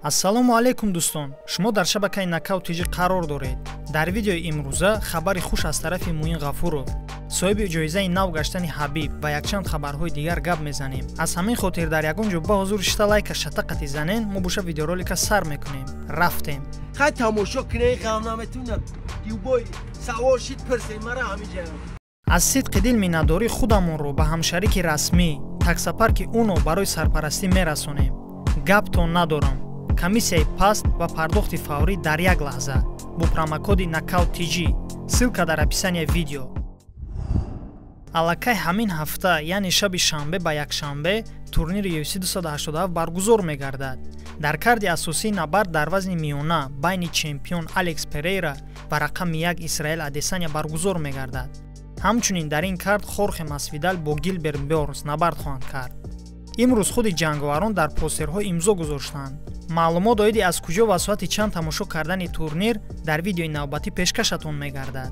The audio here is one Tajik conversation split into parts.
Ассалому алайкум дӯстон, шумо дар шабакаи Нокаут ТЖ қарор доред. Дар видеои имрӯза хабари хуш аз тарафи Муин Ғафуров, соҳиби ҷоизаи нав гаштани Ҳабиб ва якчанд хабарҳои дигар гап мезанем. Аз ҳамин хотир дар ягон ҷо ба ҳузур шита лайка шатақати занен, мо боша видеоролика сар мекунем. Рафтем. Хай тамошо кунед, ғам наметунам. Дюбой савол шид пирсен мара ҳамиҷа. Аз сидқи дил миннатдорӣ худамонро ба ҳамшарики расмӣ таксопарки Уно барои сарпарастӣ мерасонем. Гаптон надорам. Комиссияи паст ва пардохти фаврӣ дар як лаҳза бо промокоди Нокаут ТЖ. Ссылка дар описания видео. Аллакай ҳамин ҳафта, яъне шаби шанбе ба якшанбе, турнири UFC 287 баргузор мегардад. Дар карди асосии набард дар вазни миёна байни чемпион Алекс Перейра ва рақами 1 Исраэл Адесаня баргузор мегардад. Ҳамчунин дар ин кард Хорхе Масвидал бо Гилберт Бёрнс набард хоҳанд кард. Имрӯз худи ҷанговарон дар постерҳо имзо гузоштанд. Маълумот оиди аз куҷо ва соати чанд тамошо кардани турнир дар видеои навбатӣ пешкашатон мегардад.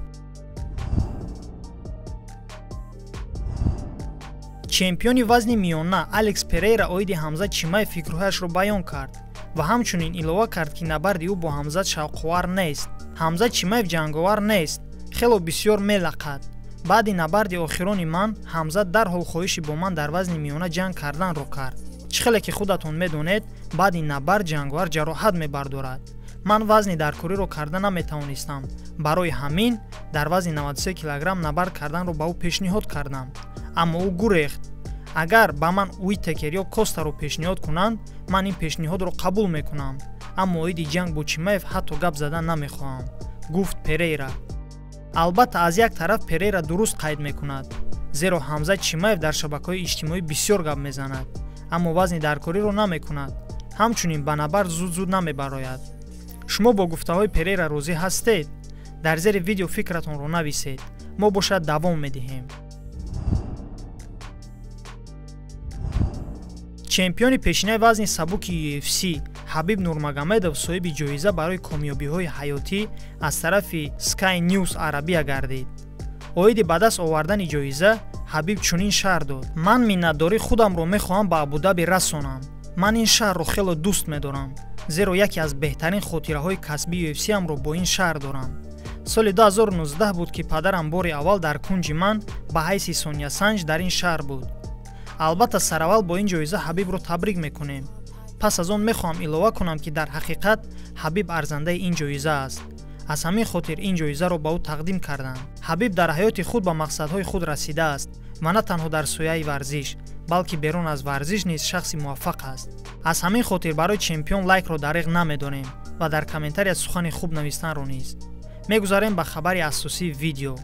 Чемпиони вазни миёна Алекс Перейра оиди Ҳамзат Чимаев фикрҳояшро баён кард ва ҳамчунин илова кард, ки набарди ӯ бо Ҳамзат шавқовар нест. Ҳамзат Чимаев ҷанговар нест, хело бисёр мелақад. Баъди набарди охирони ман Ҳамзат дарҳол хоҳиши бо ман дар вазни миёна ҷанг карданро кард. Чӣ хеле ки худатон медонед, баъди набард ҷанговар ҷароҳат мебардорад. Ман вазни даркориро карда наметавонистам. Барои ҳамин дар вазни 93 килограмм набард карданро ба ӯ пешниҳод кардам, аммо ӯ гурехт. Агар ба ман Уитакер ё Костаро пешниҳод кунанд, ман ин пешниҳодро қабул мекунам, аммо оиди ҷанг бо Чимаев ҳатто гап задан намехоҳам, гуфт Перейра. Албатта, аз як тараф Перейра дуруст қайд мекунад, зеро Ҳамзат Чимаев дар шабакаҳои иҷтимоӣ бисёр гап мезанад, аммо вазни даркориро намекунад. Ҳамчунин ба набард зуд-зуд намебарояд. Шумо бо гуфтаҳои Перейра розӣ ҳастед? Дар зери видео фикратонро нависед. Мо бошад давом медиҳем. Чемпиони пешинаи вазни сабуки UFC Ҳабиб Нурмагомедов соҳиби ҷоиза барои комёбиҳои ҳаётӣ аз тарафи Sky News Арабия гардид. Оиди ба даст овардани ҷоиза Ҳабиб чунин шарҳ дод: ман миннатдории худамро мехоҳам ба Абудаби расонам. Ман ин шаҳрро хело дӯст медорам, зеро яке аз беҳтарин хотираҳои касбии UFC-амро бо ин шаҳр дорам. Соли 2019 буд, ки падарам бори аввал дар кунҷи ман ба ҳайси сониясанҷ дар ин шаҳр буд. Албатта, сараввал бо ин ҷоиза Ҳабибро табрик мекунем. Пас аз он мехоҳам илова кунам, ки дар ҳақиқат Ҳабиб арзандаи ин ҷоиза аст. Аз ҳамин хотир ин ҷоизаро ба ӯ тақдим карданд. Ҳабиб дар ҳаёти худ ба мақсадҳои худ расидааст ва на танҳо дар сояи варзиш, балки берун аз варзиш низ шахси муваффақ аст. Аз ҳамин хотир барои чемпион лайкро дариғ намедонем ва дар комментария сухани хуб навистанро низ. Мегузарем ба хабари асосии видео.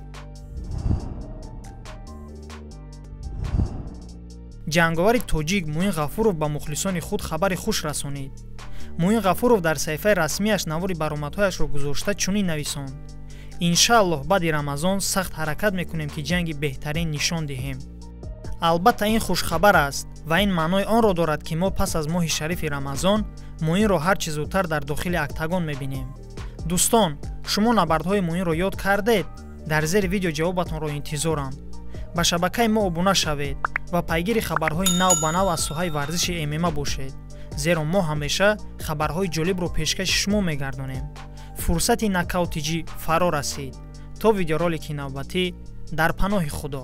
Ҷанговари тоҷик Муин Ғафуров ба мухлисони худ хабари хуш расонид. Муин Ғафуров дар саҳифаи расмиаш навори баромадҳояшро гузошта чунин нависонд: иншааллоҳ баъди Рамазон сахт ҳаракат мекунем, ки ҷанги беҳтарин нишон диҳем. Албатта, ин хушхабар аст ва ин маънои онро дорад, ки мо пас аз моҳи шарифи Рамазон Муинро ҳар чӣ зудтар дар дохили октагон мебинем. Дӯстон, шумо набардҳои Муинро ёд кардед? Дар зери видео ҷавобатонро интизорам. Ба шабакаи мо обуна шавед ва пайгири хабарҳои нав ба нав аз соҳаи варзиши ММА бошед, зеро мо ҳамеша хабарҳои ҷолибро пешкаши шумо мегардонем. Фурсати Нокаут ТЖ фаро расид. То видеоролики навбатӣ, дар паноҳи Худо.